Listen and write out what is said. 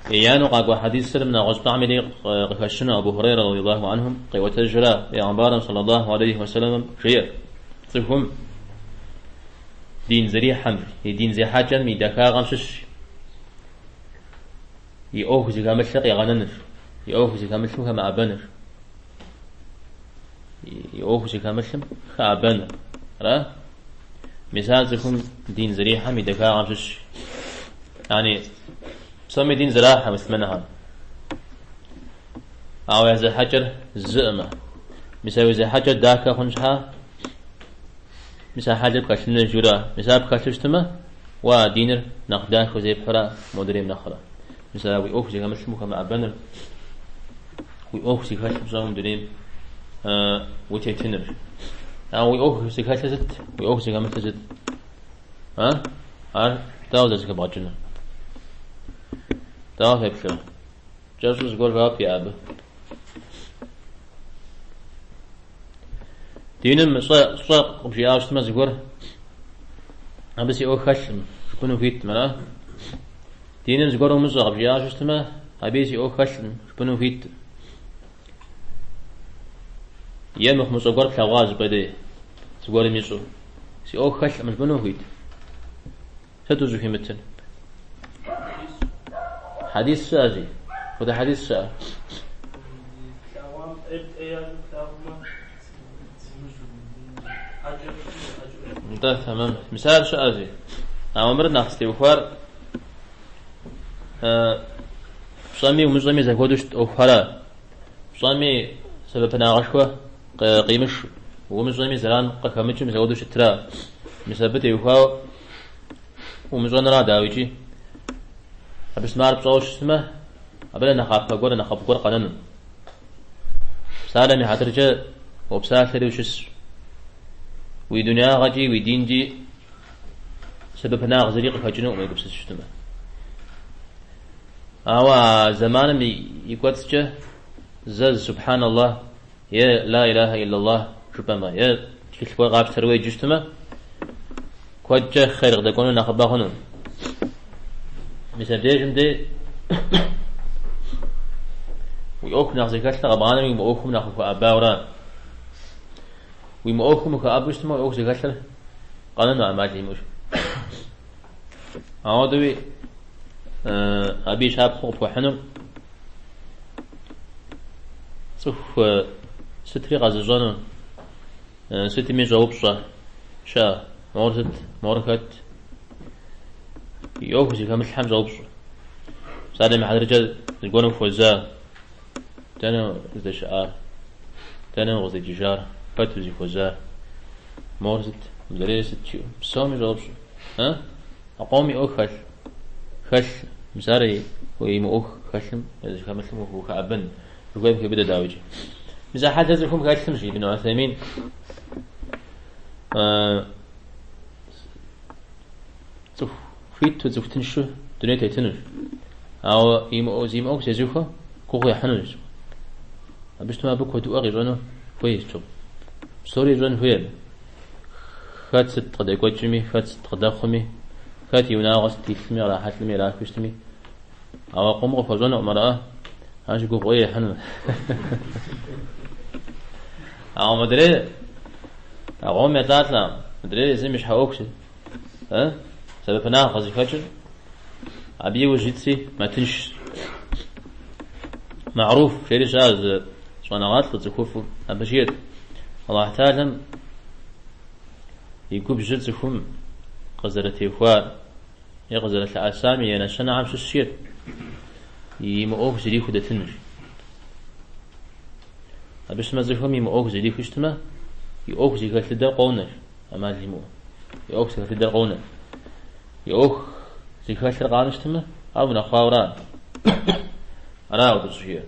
Еянэу къакӏуэ хьэдисыр нэгъуэщӏыпӏэхэми дей къыхэщыну Абу Хурейрэ радиаллаху анхум къиӏуэтэжра Пейгъэмбарым саллаллаху алейхи уэсэлэмым жиӏэ, цӏыхум дин зэрихьэм, и дин зехьэкӏэм и дахагъэм щыщ и ӏуэху зыхэмылъыр къигъэнэныр, и ӏуэху зыхэмылъым хэмыӏэбэныр, и ӏуэху зыхэмылъым хэӏэбэныр. Ара? Мис ар цӏыхум дин зэрихьэм и дахагъэм щыщ. Яни псоми дин зэрахьэ муслъымэнхэм. Ауэ я зехьэкӏэр зыӏымэ. Мис а уи зехьэкӏэр дахэ хъун щхьа, мис а хьэлыр пхэлъын хуейщ жиӏэурэ. Мис ар пхэлъу щытмэ, уэ а диныр нэхъ дахэу зепхьэурэ модрейм нэхърэ. Мис а уи ӏуэху зыхэмылъым ухэмыӏэбэныр, уи ӏуэху зыхэлъым пщӏэуэ мы дунейм утетыныр. Ауэ уи ӏуэху зыхэлъыр сыт? Уи ӏуэху зыхэмылъыр сыт? А? Ар дауэ зэрызэхэбгъэкӏынур? Дауэ феплърэ? Кӏэщӏу зыгуэр жэуап иӏэ абы? Диным щӏэ щӏэ къыбжиӏауэ щытмэ зыгуэр, абы си ӏуэху хэлъым, жыпӏэну хуиткъым, ара? Диным зыгуэр умыщӏэ къыбжиӏауэ щытмэ, абыи си ӏуэху хэлъым, жыпӏэну хуиткъым. Е мыхъумыщӏэ гуэр плъэгъуа зыщӏыпӏэ дей, зыгуэрым ищӏэу. Си ӏуэху хэлъкъым, жыпӏэну хуит. Сыт ущӏыхуимытыр? Хьэдис щыӏэщи. Хуэдэ хьэдис щыӏэ? Нтӏэ, тэмэм. Мис ар щыӏэщи. Ауэ мыр нэхъ зытеухуар пщӏэми умыщӏэми зэхуэдэу щыт ӏуэхухьэра. Пщӏэми сэбэпынагъышхуэ къимыш, умыщӏэми зэран къыхэмыкӏым зэхуэдэу щытра. Мис абы теухуауэ умыщӏэнра, дауикӏи. Абы щытмэ ар пщӏэуэ щытмэ, абы нэхъапэ гуэр, нэхъыфӏ гуэр къэнэну. Псалъэм и хьэтыркӏэ уопсалъэри ущысщ. Уи дунягъэкӏи, уи динкӏи сэбэпынагъ зыри къыхэкӏынукъым уегупсыс щытмэ. Ауэ а зэманым и кӏуэцӏкӏэ зэ субхьан Аллах е ла илаха иллаллах жыпӏэмэ, е тхылъ гуэр къапщтэрэ уеджэу щытмэ, куэдкӏэ хъер къыдэкӏуэну нэхъыбэ хъуну. Мис абдежым дей уи ӏуэху нэхъ зыхэлъыр къэбгъанэми уи мыӏуэхум нэхъ ухуэӏэбауэра. Уи мыӏуэхум ухэӏэбэу щытмэ, уи ӏуэху зыхэлъыр къэнэну ӏэмал имыӏэу. Ауэдэуи абы и щапхъэу къыпхуэхьынур цӏыху сытри къэзыщӏэну, сытми щӏэупщӏэ щыӏэ, мор сыт, мор хэт, и ӏуэху зыхэмылъхэм щӏэупщӏэ. Псалъэм и хьэтыркӏэ зыгуэрым хуэза, дэнэ уздэщыӏар, дэнэ укъыздикӏыжар, хэт узыхуэзар, мор сыт, мыдрейр сыт жиӏэу, псоми щӏоупщӏэ. А къомым и ӏуэху хэлъ, хэлъ, мис ар и мыӏуэху хэлъым, зыхэмылъым ухэӏэбэн, жыхуиӏэм хеубыдэ дауикӏи. Мис а хьэлыр цӏыхум хэлъым, жи Ибн Уثеймин, цӏыху хуиту, цӏыху тыншу дуней тетынущ. Ауэ зи мыӏуэху зезыхуэ гугъу ехьынущ. Абы щытмэ абы куэдыӏуэ къищӏэну хуейщ. Псори ищӏэн хуей абы. Хэт сыт къыдэкӏуэкӏми, хэт сыт къыдэхъуми, хэт и унагъуэ сыт илъми, кърахьэлӏми, ирахыу щытми. Ауэ къомыр къыхуэщӏэнукъым, ара? Ар гугъу ӏей ехьыну. Ауэ мыдрей а къомым елӏалӏэкъым. Мыдрей езым и щхьэ ӏуэху сэбэпынагъ къызыхэкӏыр абы иужь итри мэтынш. Магӏруф жери щыӏэ зы щӏэныгъэлӏу, цӏыхуфӏу абы жиӏэт. Аллахь Тэхьэлам и губжьыр цӏыхум къызэрытехуар е къызэрылъэӏэсам и нэщэнэхэм щыщ жиӏэт, и мыӏуэху зэрихуэу дэтынущ. Абы щытмэ цӏыхум и мыӏуэху зэрихуэу щытмэ, и ӏуэху зыхэлъ дыдэр къонэщ, ӏэмал имыӏэу. И ӏуэху зыхэлъ дыдэр къонэ. И ӏуэху зыхэлъыр къанэу щытмэ, ар унэхъуауэра. Ара абы щӏыжиӏэр.